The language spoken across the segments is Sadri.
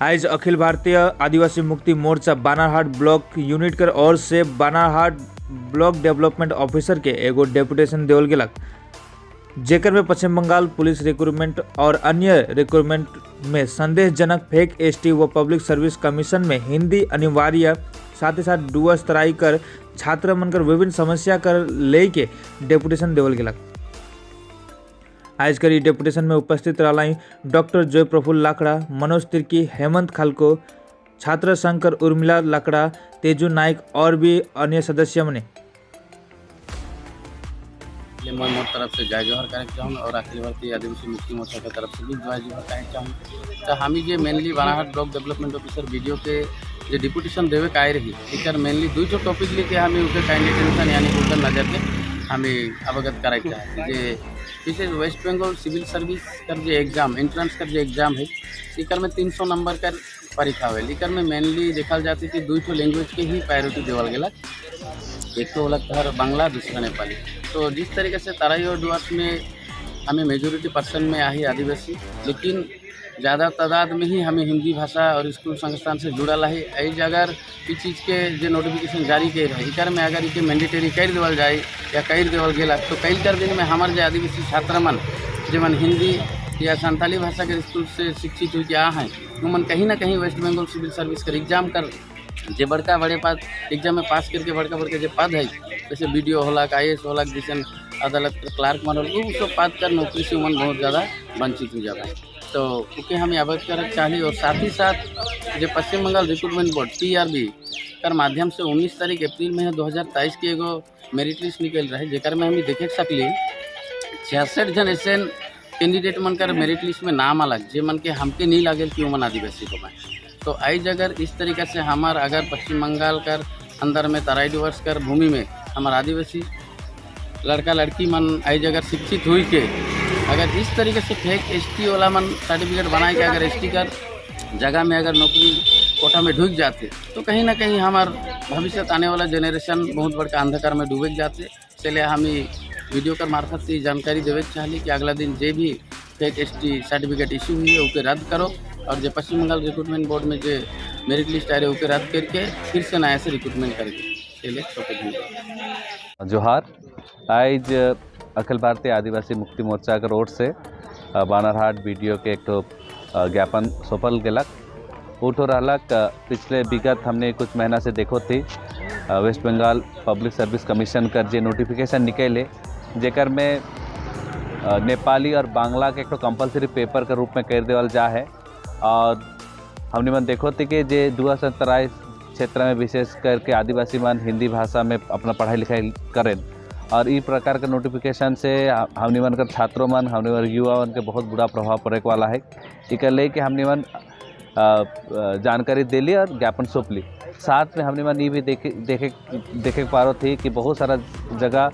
आज अखिल भारतीय आदिवासी मुक्ति मोर्चा बानरहाट ब्लॉक यूनिट कर ओर से बानरहाट ब्लॉक डेवलपमेंट ऑफिसर के एगो डेपुटेशन देवल गेलक, जेकर में पश्चिम बंगाल पुलिस रिक्रूटमेंट और अन्य रिक्रूटमेंट में संदेहजनक फेक एसटी व पब्लिक सर्विस कमीशन में हिंदी अनिवार्य, साथ ही साथ डुअर्स तराई कर छात्र मन कर विभिन्न समस्या कर ले के डेपुटेशन देवल गेलक। आज कर ई डेपुटेशन में उपस्थित रहलाई डॉक्टर जय प्रफुल्ल लाकड़ा, मनोज तिर्की, हेमंत खालको, छात्र संघ कर उर्मिला लाकड़ा, तेजू नायक और भी अन्य सदस्य मने। इसलिए मैं मोर तरफ से जय जोहर करे चाहूँ और अखिल भारतीय आदिवासी मुक्ति मोर्चा के तरफ से भी जय जोहर करे चाहूँ। तो हमी जे mainly Banarhat block development officer BDO के जे डिपुटेशन देवे के आए रही, एकर मेनली दुई ठो टॉपिक लेके हमें उनके काइंड अटेंशन, यानी कि उनकर नज़र के हमें अवगत कराए चाहे जे विशेष वेस्ट बंगाल सिविल सर्विस कर जे एग्जाम, एंट्रेंस कर जे एग्जाम है, एकर में 300 नंबर कर परीक्षा हुए। एकर में मेनली देखल जाती कि दुई ठो लैंग्वेज के ही प्रायोरिटी देवल गेला। एक तो होला तोहर बांग्ला, दूसरा नेपाली। तो जिस तरीके से तराई और डुअर्स में हमें मेजोरिटी पर्सन में आई आदिवासी, लेकिन ज़्यादा तादाद में ही हमें हिंदी भाषा और स्कूल संस्थान से जुड़ल है। एज अगर ई चीज़ के जो नोटिफिकेशन जारी कर रहे, एकर में अगर इके मैंडेटरी कर देवल जाए या कर देवल गेला, तो कई कर दिन में हमारे जो आदिवासी छात्र मन, जेमन हिंदी या संताली भाषा के स्कूल से शिक्षित हुई के आ हैं, उमन कहीं ना कहीं वेस्ट बंगाल सिविल सर्विस कर एग्जाम कर जे बड़का बड़े पद, एग्जाम में पास करके बड़का बड़का जे पद है, जैसे बीडीओ होलक, आईएएस होलक, जैसे अदालत के क्लार्क मन होलक, उ सब पद कर नौकरी से उमन बहुत ज़्यादा वंचित हो जाता है। तो ओके हम अवगत करे चाहली। और साथ ही साथ जो पश्चिम बंगाल रिक्रूटमेंट बोर्ड, पीआरबी कर माध्यम से 19 तारीख अप्रैल महीना 2023 के एगो मेरिट लिस्ट निकल रहे, जेकर में हम देखे सकली 66 जन ऐसे कैंडिडेट मन कर मेरिट लिस्ट में नाम अलग, जे मन के हमके नहीं लागल कि मन आदिवासी को मैं। तो आइज अगर इस तरीके से हमार अगर पश्चिम बंगाल कर अंदर में तराई डुअर्स कर भूमि में हमार आदिवासी लड़का लड़की मन आइज अगर शिक्षित हुई के अगर इस तरीके से फेक एसटी वाला मन सर्टिफिकेट बनाए के अगर एसटी कर जगह में अगर नौकरी कोटा में ढुक जाते, तो कहीं ना कहीं हमार भविष्य आने वाला जनरेशन बहुत बड़का अंधकार में डूबे जाते। इसलिए हम वीडियो कर मार्फत से जानकारी देवे चाहली कि अगला दिन जे भी फेक एसटी सर्टिफिकेट इशू हुई है, ओके रद्द करो और जो पश्चिम बंगाल रिक्रूटमेंट बोर्ड में जो मेरिट लिस्ट आ रही है, ओके रद्द करके फिर से नया से रिक्रूटमेंट करके। चलिए, सबके धन्यवाद। जोहार। आज अखिल भारतीय आदिवासी मुक्ति मोर्चा के ओर से बानरहाट बीडीओ के एक ठो ज्ञापन सौंपल गेलक। उ ठो रहलक, पिछले विगत हमने कुछ महीना से देखो थी, वेस्ट बंगाल पब्लिक सर्विस कमीशन कर जे नोटिफिकेशन निकले, जेकर में नेपाली और बांग्ला के एक ठो कंपलसरी पेपर के रूप में कर देवल जा है। और हमने मन देखो थे कि जे डुअर्स तराई क्षेत्र में विशेष करके आदिवासी मन हिंदी भाषा में अपना पढ़ाई लिखाई करें और ई प्रकार के नोटिफिकेशन से हमनी मन कर छात्रों मन, हमनी मन युवा मन के बहुत बुरा प्रभाव पड़े वाला है। इकर ले के हमनी मन जानकारी दिली और ज्ञापन सौंपली। साथ में हमनी मन ये भी देखे देखे देखे पारो थी कि बहुत सारा जगह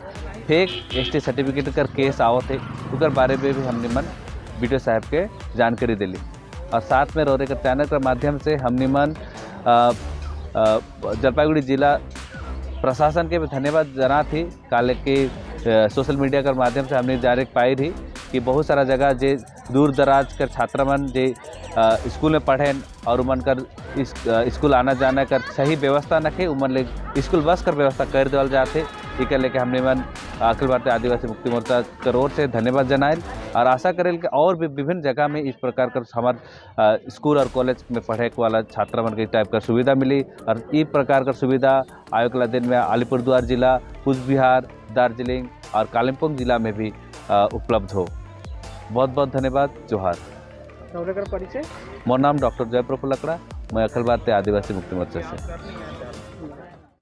फेक एसटी सर्टिफिकेट कर केस आवत थे। उकर बारे में भी हमनी मन बीडीओ साहब के जानकारी दिली। और साथ में रोरे के चैनल के माध्यम से हमनी मन जलपाईगुड़ी जिला प्रशासन के भी धन्यवाद जना थी, काले कि सोशल मीडिया के माध्यम से हमने जाने पाई थी कि बहुत सारा जगह जे दूर दराज कर छात्र मन जे स्कूल में पढ़ें और उमन कर इस स्कूल आना जाना कर सही व्यवस्था न खे, उमन ले स्कूल बस कर व्यवस्था कर देवल जाते। इकर लेके हमने मन अखिल भारतीय आदिवासी मुक्ति मोर्चा कर ओर से धन्यवाद जनायल और आशा करेल कि और भी विभिन्न जगह में इस प्रकार कर हमार स्कूल और कॉलेज में पढ़े वाला छात्र मन के टाइप का सुविधा मिली और ई प्रकार का सुविधा आयोग वाला दिन में अलीपुरद्वार जिला, कूच बिहार, दार्जिलिंग और कालिम्पोंग जिला में भी उपलब्ध हो। बहुत बहुत धन्यवाद, जोहार। परिचय? मोर नाम डॉक्टर जय प्रफुल्ल लकड़ा, मैं अखिल भारतीय आदिवासी मुक्ति मोर्चा से।